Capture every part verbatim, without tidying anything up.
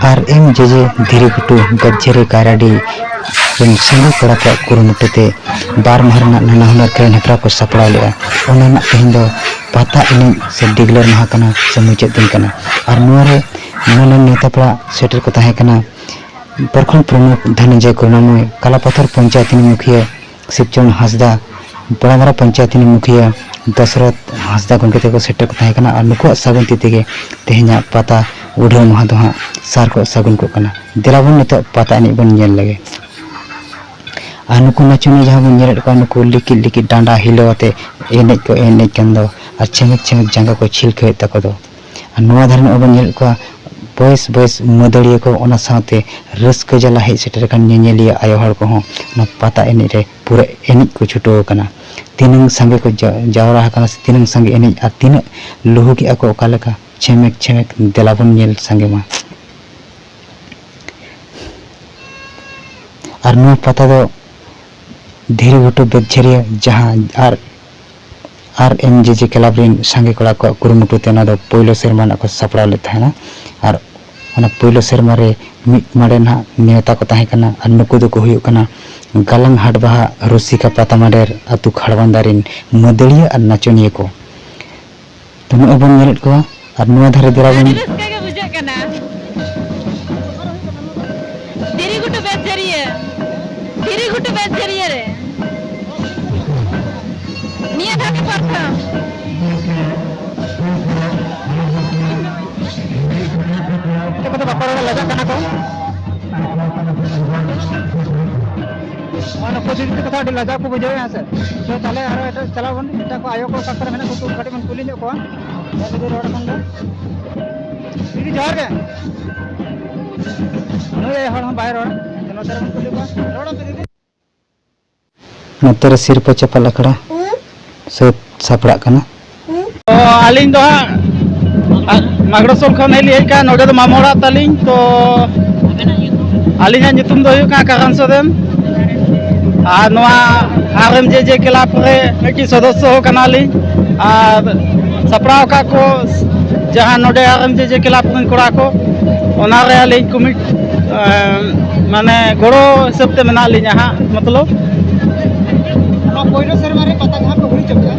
ᱟᱨ ᱮᱢ ᱡᱮ ᱡᱮ ᱫᱷᱤᱨᱤᱜᱷᱩᱴᱩ ᱵᱮᱫᱡᱷᱟᱹᱨᱤ ᱠᱟᱭᱨᱟᱰᱤ ᱨᱮᱱ ᱥᱟᱸᱜᱮ ᱠᱚᱲᱟ ᱠᱚᱣᱟᱜ ᱠᱩᱨᱩᱢᱩᱴᱩ ᱛᱮ ᱵᱟᱨ ᱢᱟᱦᱟ ᱨᱮᱱᱟᱜ ᱱᱟᱱᱟ ᱦᱩᱱᱟᱹᱨ ᱠᱷᱮᱞᱳᱱᱰ ᱦᱮᱯᱨᱟᱣ ᱠᱚ ᱥᱟᱯᱲᱟᱣ ᱞᱮᱫᱼᱟ᱾ ᱚᱱᱟ ᱨᱮᱱᱟᱜ ᱛᱮᱦᱮᱧ ᱫᱚ ᱯᱟᱛᱟ ᱮᱱᱮᱡ ᱥᱮ ᱰᱤᱜᱽᱞᱟᱹᱨ ᱢᱟᱦᱟ ᱠᱟᱱᱟ ᱥᱮ ᱢᱩᱪᱟᱹᱫ ᱫᱤᱱ ᱠᱟᱱᱟ᱾ ᱟᱨ ᱱᱚᱣᱟ ᱨᱮ ᱢᱟᱹᱱᱟᱱ ᱱᱮᱣᱛᱟ ᱯᱮᱲᱟ ᱥᱮᱴᱮᱨ ᱠᱚ ᱛᱟᱦᱮᱸ ᱠᱟᱱᱟ ᱯᱨᱚᱠᱷᱚᱸᱰ ᱯᱨᱚᱢᱩᱠᱷ ᱫᱷᱚᱱᱚᱱᱡᱚᱭ ᱠᱚᱨᱩᱱᱟᱢᱚᱭ, ᱠᱟᱞᱟᱯᱟᱛᱷᱚᱨ ᱯᱚᱧᱪᱟᱭᱮᱛ ᱨᱤᱱᱤᱡ ᱢᱩᱠᱷᱤᱭᱟᱹ ᱥᱤᱵᱪᱚᱨᱚᱱ ᱦᱟᱸᱥᱫᱟ, ᱯᱟᱲᱟᱢᱟᱨᱟ ᱯᱚᱧᱪᱟᱭᱮᱛ ᱨᱤᱱᱤᱡ ᱢᱩᱠᱷᱤᱭᱟᱹ ᱫᱚᱥᱨᱚᱛᱷ ᱦᱟᱸᱥᱫᱟ ᱜᱚᱢᱠᱮ ᱛᱟᱠᱚ ᱥᱮᱴᱮᱨ ᱠᱚ ᱛᱟᱦᱮᱸ ᱠᱟᱱᱟ᱾ ᱟᱨ ᱱᱩᱠᱩᱣᱟᱜ ᱥᱟᱹᱜᱩᱱ ᱛᱤ ᱛᱮᱜᱮ ᱛᱮᱦᱮᱧᱟᱜ ᱯᱟᱛᱟ ᱩᱰᱷᱟᱹᱣ ᱢᱟᱦᱟ ᱫᱚ ᱦᱟᱸᱜ ᱥᱟᱨ ᱠᱚᱜ ᱥᱟᱹᱜᱩᱱ ᱠᱚᱜ ᱠᱟᱱᱟ᱾ ᱫᱮᱞᱟ ᱵᱚᱱ ᱱᱤᱛᱚᱜ ᱯᱟᱛᱟ ᱮᱱᱮᱡ ᱵᱚᱱ ᱧᱮᱞ ᱞᱮᱜᱮ᱾ ᱟᱨ ᱱᱩᱠᱩ ᱱᱟᱪᱚᱱᱤᱭᱟᱹ ᱡᱟᱦᱟᱸ ᱵᱚᱱ ᱧᱮᱞᱮᱫ ᱠᱚᱣᱟ, ᱱᱩᱠᱩ ᱞᱤᱠᱤᱫ ᱞᱤᱠᱤᱫ ᱰᱟᱸᱰᱟ ᱦᱤᱞᱟᱹᱣ ᱟᱛᱮ ᱮᱱᱮᱡ ᱠᱚ ᱮᱱᱮᱡ ᱠᱟᱱ ᱫᱚ, ᱟᱨ ᱪᱷᱮᱢᱮᱠ ᱪᱷᱮᱢᱮᱠ ᱡᱟᱸᱜᱟ ᱠᱚ ᱪᱷᱤᱞᱠᱟᱹᱣᱮᱫ ᱛᱟᱠᱚ ᱫᱚ᱾ ᱟᱨ ᱱᱚᱣᱟ ᱫᱷᱟᱨᱮ ᱱᱚᱜᱼᱚᱭ ᱵᱚᱱ ᱧᱮᱞᱮᱫ ᱠᱚᱣᱟ ᱵᱚᱭᱮᱥ ᱵᱚᱭᱮᱥ ᱢᱟᱹᱫᱟᱹᱲᱤᱭᱟᱹ ᱠᱚ, ᱚᱱᱟ ᱥᱟᱶᱛᱮ ᱨᱟᱹᱥᱠᱟᱹ ᱡᱟᱞᱟ ᱦᱮᱡ ᱥᱮᱴᱮᱨ ᱟᱠᱟᱱ ᱧᱮᱧᱮᱞᱤᱭᱟᱹ ᱟᱭᱳ ᱦᱚᱲ ᱠᱚᱦᱚᱸ ᱚᱱᱟ ᱯᱟᱛᱟ ᱮᱱᱮᱡ ᱨᱮ ᱯᱩᱨᱟᱹ ᱮᱱᱮᱡ ᱠᱚ ᱪᱷᱩᱴᱟᱹᱣ ᱟᱠᱟᱱᱟ᱾ ᱛᱤᱱᱟᱹᱝ ᱥᱟᱸᱜᱮ ᱠᱚ ᱡᱟ-, ᱡᱟᱣᱨᱟ ᱟᱠᱟᱱᱟ ᱥᱮ ᱛᱤᱱᱟᱹᱝ ᱥᱟᱸᱜᱮ ᱮᱱᱮᱡ ᱟᱨ ᱛᱤᱱᱟᱹᱜ ᱞᱩᱦᱩᱠᱮᱜᱼᱟ ᱠᱚ ᱚᱠᱟ ᱞᱮᱠᱟ, ᱪᱷᱮᱢᱮᱠ ᱪᱷᱮᱢᱮᱠ ᱫᱮᱞᱟ ᱵᱚᱱ ᱧᱮᱞ ᱥᱟᱸᱜᱮ ᱢᱟ᱾ ᱟᱨ ᱱᱚᱣᱟ ᱯᱟᱛᱟ ᱫᱚ ᱫᱷᱤᱨᱤᱜᱷᱩᱴᱩ ᱵᱮᱫᱡᱷᱟᱹᱨᱤᱭᱟᱹ ᱡᱟᱦᱟᱸ ᱟᱨ ᱟᱨ ᱮᱢ ᱡᱮ ᱡᱮ ᱠᱞᱟᱵᱽ ᱨᱮᱱ ᱥᱟᱸᱜᱮ ᱠᱚᱲᱟ ᱠᱚᱣᱟᱜ ᱠᱩᱨᱩᱢᱩᱴᱩ ᱛᱮ ᱱᱚᱣᱟ ᱫᱚ ᱯᱳᱭᱞᱳ ᱥᱮᱨᱢᱟ ᱨᱮᱱᱟᱜ ᱠᱚ ᱥᱟᱯᱲᱟᱣ ᱞᱮᱫ ᱛᱟᱦᱮᱱᱟ᱾ ᱟᱨ ᱚᱱᱟ ᱯᱳᱭᱞᱳ ᱥᱮᱨᱢᱟ ᱨᱮ ᱢᱤᱫ ᱢᱟᱲᱮ ᱱᱟᱦᱟᱜ ᱱᱮᱣᱛᱟ ᱠᱚ ᱛᱟᱦᱮᱸ ᱠᱟᱱᱟ᱾ ᱟᱨ ᱱᱩᱠᱩ ᱫᱚᱠᱚ ᱦᱩᱭᱩᱜ ᱠᱟᱱᱟ ᱜᱟᱞᱟᱝ ᱦᱟᱴ ᱵᱟᱦᱟ ᱨᱩᱥᱤᱠᱟ ᱯᱟᱛᱟ ᱢᱟᱰᱮᱨ ᱟᱹᱛᱩ ᱠᱷᱟᱲᱵᱟᱱᱫᱟ ᱨᱮᱱ ᱢᱟᱹᱫᱟᱹᱲᱤᱭᱟᱹ ᱟᱨ ᱱᱟᱪᱚᱱᱤᱭᱟᱹ ᱠᱚ᱾ ᱛᱚ ᱱᱚᱜᱼᱚᱭ ᱵᱚᱱ ᱧᱮᱞᱮᱫ ᱠᱚᱣᱟ᱾ ᱟᱨ ᱱᱚᱣᱟ ᱫᱷᱟᱨᱮ ᱫᱮᱞᱟ ᱵᱚᱱ ᱟᱹᱰᱤ ᱨᱟᱹᱥᱠᱟᱹ ᱜᱮ ᱵᱩᱡᱷᱟᱹᱜ ᱠᱟᱱᱟ᱾ ᱫᱷᱤᱨᱤᱜᱷᱩᱴᱩ ᱵᱮᱫᱡᱷᱟᱹᱨᱤᱭᱟᱹ, ᱫᱷᱤᱨᱤᱜᱷᱩᱴᱩ ᱵᱮᱫᱡᱷᱟᱹᱨᱤᱭᱟᱹ ᱨᱮ ᱱᱤᱭᱟᱹ ᱫᱷᱟᱣ ᱜᱮ ᱯᱨᱚᱛᱷᱚᱢ᱾ ᱪᱮᱫ ᱠᱚᱫᱚ ᱵᱟᱠᱚ ᱨᱚᱲᱟ, ᱞᱟᱡᱟᱜ ᱠᱟᱱᱟ ᱠᱚ᱾ ᱱᱚᱣᱟ ᱠᱚ ᱫᱤᱫᱤ ᱛᱟᱠᱚ ᱫᱚ ᱟᱹᱰᱤ ᱞᱟᱡᱟᱣ ᱠᱚ ᱵᱩᱡᱷᱟᱹᱣᱮᱫᱼᱟ ᱥᱮ᱾ ᱛᱚ ᱛᱟᱦᱞᱮ ᱟᱨᱚ ᱮᱴᱟᱜ ᱪᱟᱞᱟᱣ ᱵᱚᱱ, ᱮᱴᱟᱜ ᱠᱚ ᱟᱭᱳ ᱠᱚ ᱚᱠᱟ ᱠᱚᱨᱮ ᱢᱮᱱᱟᱜ ᱠᱚ, ᱩᱱᱠᱩ ᱠᱟᱹᱴᱤᱡ ᱵᱚᱱ ᱠᱩᱞᱤ ᱧᱚᱜ ᱠᱚᱣᱟ᱾ ᱡᱩᱫᱤ ᱨᱚᱲ ᱠᱷᱟᱱ ᱫᱚ᱾ ᱫᱤᱫᱤ, ᱡᱚᱦᱟᱨ ᱜᱮ᱾ ᱱᱩᱭ ᱦᱚᱲ ᱦᱚᱸ ᱵᱟᱭ ᱨᱚᱲᱟ᱾ ᱱᱚᱛᱮ ᱨᱮᱵᱚᱱ ᱠᱩᱞᱤ ᱠᱚᱣᱟ᱾ ᱨᱚᱲ ᱟᱯᱮ, ᱫᱤᱫᱤ᱾ ᱱᱚᱛᱮ ᱨᱮ ᱥᱤᱨᱯᱟᱹ ᱪᱟᱯᱟᱞ ᱟᱠᱷᱲᱟ ᱥᱟᱹᱛ ᱥᱟᱯᱲᱟᱜ ᱠᱟᱱᱟ᱾ ᱛᱚ, ᱟᱹᱞᱤᱧ ᱫᱚ ᱦᱟᱸᱜ, ᱟ, ᱢᱟᱜᱽᱲᱚᱥᱳᱞ ᱠᱷᱚᱱ ᱦᱮᱡ ᱞᱤᱧ ᱦᱮᱡ ᱠᱟᱱᱟ᱾ ᱱᱚᱰᱮ ᱫᱚ ᱢᱟᱢᱚ ᱚᱲᱟᱜ ᱛᱟᱹᱞᱤᱧ᱾ ᱛᱚ, ᱟᱹᱞᱤᱧᱟᱜ ᱧᱩᱛᱩᱢ ᱫᱚ ᱦᱩᱭᱩᱜ ᱠᱟᱱᱟ ᱠᱟᱨᱟᱱ ᱥᱚᱨᱮᱱ᱾ ᱟᱨ ᱱᱚᱣᱟ ᱟᱨ ᱮᱢ ᱡᱮ ᱡᱮ ᱠᱞᱟᱵᱽ ᱨᱮ ᱢᱤᱫᱴᱤᱡ ᱥᱚᱫᱚᱥᱥᱚ ᱦᱚᱸ ᱠᱟᱱᱟᱞᱤᱧ᱾ ᱟᱨ ᱥᱟᱯᱲᱟᱣ ᱟᱠᱟᱫ ᱠᱚ ᱡᱟᱦᱟᱸ ᱱᱚᱰᱮ ᱟᱨ ᱮᱢ ᱡᱮ ᱡᱮ ᱠᱞᱟᱵᱽ ᱨᱮᱱ ᱠᱚᱲᱟ ᱠᱚ, ᱚᱱᱟ ᱨᱮ ᱟᱹᱞᱤᱧ ᱠᱚᱢᱤᱴ ᱢᱟᱱᱮ ᱜᱚᱲᱚ ᱦᱤᱥᱟᱹᱵ ᱛᱮ ᱢᱮᱱᱟᱜ ᱞᱤᱧᱟ ᱦᱟᱸᱜ, ᱢᱚᱛᱞᱚᱵ᱾ ᱱᱚᱣᱟ ᱯᱳᱭᱞᱳ ᱥᱮᱨᱢᱟ ᱨᱮ ᱯᱟᱛᱟ ᱡᱟᱦᱟᱸ ᱯᱮ ᱦᱩᱭ ᱦᱚᱪᱚ ᱠᱮᱫᱟ,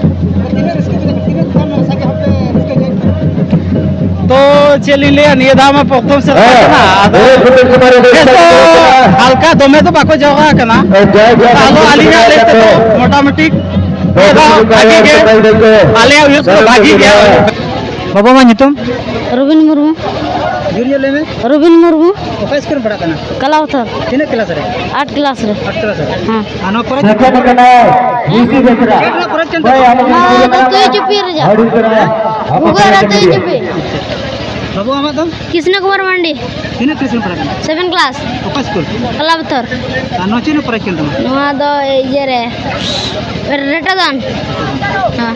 ᱛᱤᱱᱟᱹᱜ ᱨᱟᱹᱥᱠᱟᱹ ᱠᱮᱫᱟ ᱯᱮ? ᱛᱤᱱᱟᱹᱜ ᱜᱟᱱ ᱥᱟᱸᱜᱮ ᱦᱚᱲ ᱯᱮ ᱨᱟᱹᱥᱠᱟᱹ ᱧᱚᱜ ᱠᱮᱫᱟ? ᱛᱚ ᱪᱮᱫ ᱞᱤᱧ ᱞᱟᱹᱭᱟ, ᱱᱤᱭᱟᱹ ᱫᱷᱟᱣ ᱢᱟ ᱯᱨᱚᱛᱷᱚᱢ ᱥᱮᱨᱢᱟ ᱠᱟᱱᱟ, ᱟᱫᱚ ᱵᱮᱥ ᱫᱚ ᱦᱟᱞᱠᱟ ᱫᱚᱢᱮ ᱫᱚ ᱵᱟᱠᱚ ᱡᱟᱣᱨᱟ ᱟᱠᱟᱱᱟ᱾ ᱟᱫᱚ ᱟᱹᱞᱤᱧᱟᱜ ᱞᱟᱹᱭ ᱛᱮᱫᱚ ᱢᱚᱴᱟᱢᱩᱴᱤ ᱱᱤᱭᱟᱹ ᱫᱷᱟᱣ ᱵᱷᱟᱜᱤ ᱜᱮ, ᱟᱞᱮᱭᱟᱜ ᱩᱭᱦᱟᱹᱨ ᱛᱮᱫᱚ ᱵᱷᱟᱜᱤ ᱜᱮᱭᱟ᱾ ᱵᱟᱵᱟ, ᱟᱢᱟᱜ ᱧᱩᱛᱩᱢ? ᱨᱚᱵᱤᱱ ᱢᱩᱨᱢᱩ᱾ ᱡᱳᱨ ᱧᱚᱜ ᱞᱟᱹᱭ ᱢᱮ᱾ ᱨᱚᱵᱤᱱ ᱢᱩᱨᱢᱩ᱾ ᱚᱠᱟ ᱥᱠᱩᱞ ᱨᱮᱢ ᱯᱟᱲᱦᱟᱜ ᱠᱟᱱᱟ? ᱠᱟᱞᱟᱯᱟᱛᱷᱚᱨ᱾ ᱛᱤᱱᱟᱹᱜ ᱠᱞᱟᱥ ᱨᱮ? ᱟᱴ ᱠᱞᱟᱥ ᱨᱮ᱾ ᱟᱴ ᱠᱞᱟᱥ ᱨᱮ᱾ ᱦᱮᱸ᱾ ᱟᱨ ᱱᱚᱣᱟ ᱯᱚᱨᱮ ᱪᱮᱫ ᱯᱮ ᱯᱟᱲᱦᱟᱜ ᱠᱟᱱᱟ? ᱪᱮᱫ ᱨᱮᱱᱟᱜ ᱯᱚᱨᱮ ᱪᱮᱫ ᱛᱟᱢ? ᱱᱚᱣᱟ ᱫᱚ ᱛᱩᱭᱩ ᱪᱩᱯᱤ ᱨᱮᱭᱟᱜ᱾ ᱦᱮᱸ? ᱩᱜᱟᱹᱨᱟ ᱛᱩᱭᱩ ᱪᱩᱯᱤ᱾ ᱵᱟᱹᱵᱩ, ᱟᱢᱟᱜ ᱫᱚ? ᱠᱨᱤᱥᱱᱚ ᱠᱩᱢᱟᱨ ᱢᱟᱱᱰᱤ᱾ ᱛᱤᱱᱟᱹᱜ ᱠᱞᱟᱥ ᱨᱮᱢ ᱯᱟᱲᱦᱟᱜ ᱠᱟᱱᱟ? Seven class. ᱚᱠᱟ ᱥᱠᱩᱞ? ᱠᱟᱞᱟᱯᱟᱛᱷᱚᱨ᱾ ᱟᱨ ᱱᱚᱣᱟ ᱪᱮᱫ ᱨᱮᱱᱟᱜ ᱯᱨᱟᱭᱤᱡᱽ ᱠᱟᱱ ᱛᱟᱢᱟ? ᱱᱚᱣᱟ ᱫᱚ ᱤᱭᱟᱹ ᱨᱮ, ᱨᱮᱴᱟᱫᱚᱱ᱾ ᱦᱮᱸ᱾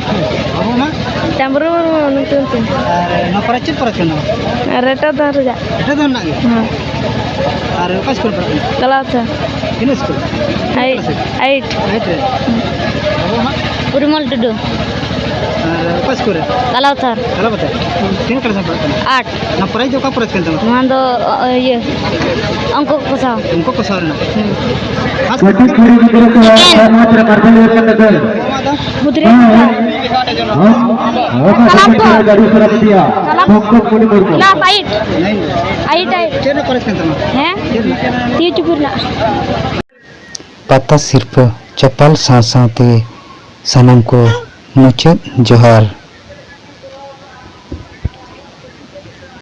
ᱵᱟᱹᱵᱩ, ᱟᱢᱟᱜ? ᱪᱟᱢᱵᱨᱩ ᱢᱩᱨᱢᱩ ᱧᱩᱛᱩᱢ ᱛᱤᱧ᱾ ᱟᱨ ᱱᱚᱣᱟ ᱯᱨᱟᱭᱤᱡᱽ ᱪᱮᱫ ᱯᱨᱟᱭᱤᱡᱽ ᱠᱟᱱ ᱛᱟᱢᱟ? ᱨᱮᱴᱟᱫᱚᱱ ᱨᱮᱭᱟᱜ᱾ ᱨᱮᱴᱟᱫᱚᱱ ᱨᱮᱱᱟᱜ ᱜᱮ? ᱦᱮᱸ᱾ ᱟᱨ ᱚᱠᱟ ᱥᱠᱩᱞ ᱯᱟᱲᱦᱟᱜ ᱠᱟᱱᱟ? ᱠᱟᱞᱟᱯᱟᱛᱷᱚᱨ᱾ ᱛᱤᱱᱟᱹᱜ ᱥᱠᱩᱞ? ᱟᱭᱤᱴ᱾ ᱟᱭᱤᱴ᱾ ᱟᱭᱤᱴ ᱨᱮ? ᱦᱮᱸ᱾ ᱵᱟᱹᱵᱩ, ᱟᱢᱟᱜ? ᱯᱚᱨᱤᱢᱚᱞ ᱴᱩᱰᱩ᱾ ᱟᱨ ᱚᱠᱟ ᱥᱠᱩᱞ ᱨᱮ? ᱠᱟᱞᱟᱯᱟᱛᱷᱚᱨ᱾ ᱠᱟᱞᱟᱯᱟᱛᱷᱚᱨ? ᱦᱮᱸ᱾ ᱛᱤᱱᱟᱹᱜ ᱠᱞᱟᱥ ᱨᱮᱢ ᱯᱟᱲᱦᱟᱜ ᱠᱟᱱᱟ? ᱟᱴ᱾ ᱱᱚᱣᱟ ᱯᱨᱟᱭᱤᱡᱽ ᱫᱚ ᱚᱠᱟ ᱯᱨᱟᱭᱤᱡᱽ ᱠᱟᱱ ᱛᱟᱢᱟ? ᱱᱚᱣᱟ ᱫᱚ, ᱚ, ᱤᱭᱟᱹ, ᱚᱝᱠᱚ ᱠᱚᱥᱟᱣ᱾ ᱚᱝᱠᱚ ᱠᱚᱥᱟᱣ ᱨᱮᱱᱟᱜ? ᱦᱮᱸ᱾ ᱠᱷᱟᱥ ᱠᱟᱛᱮ ᱠᱩᱲᱤ ᱜᱤᱫᱽᱨᱟᱹ ᱠᱚ ᱥᱮᱠᱮᱱᱰ᱾ ᱢᱟᱴᱷ ᱨᱮ ᱯᱟᱨᱯᱷᱚᱨᱢ ᱠᱟᱱᱟ ᱠᱚ᱾ ᱵᱩᱫᱽᱨᱤ᱾ ᱦᱮᱸ᱾ ᱦᱮᱸ᱾ ᱠᱟᱞᱟᱯ ᱛᱚ᱾ Class eight. Nine. Eight, eight. ᱪᱮᱫ ᱨᱮᱱᱟᱜ ᱯᱨᱟᱭᱤᱡᱽ ᱠᱟᱱ ᱛᱟᱢᱟ? ᱦᱮᱸ? ᱪᱮᱫ ᱨᱮᱱᱟᱜ? ᱛᱤ ᱪᱩᱯᱩ ᱨᱮᱱᱟᱜ᱾ ᱯᱟᱛᱟ ᱥᱤᱨᱯᱟᱹ ᱪᱟᱯᱟᱞ ᱥᱟᱶ ᱥᱟᱶᱛᱮ ᱥᱟᱱᱟᱢ ᱠᱚ ᱢᱩᱪᱟᱹᱫ ᱡᱚᱦᱟᱨ᱾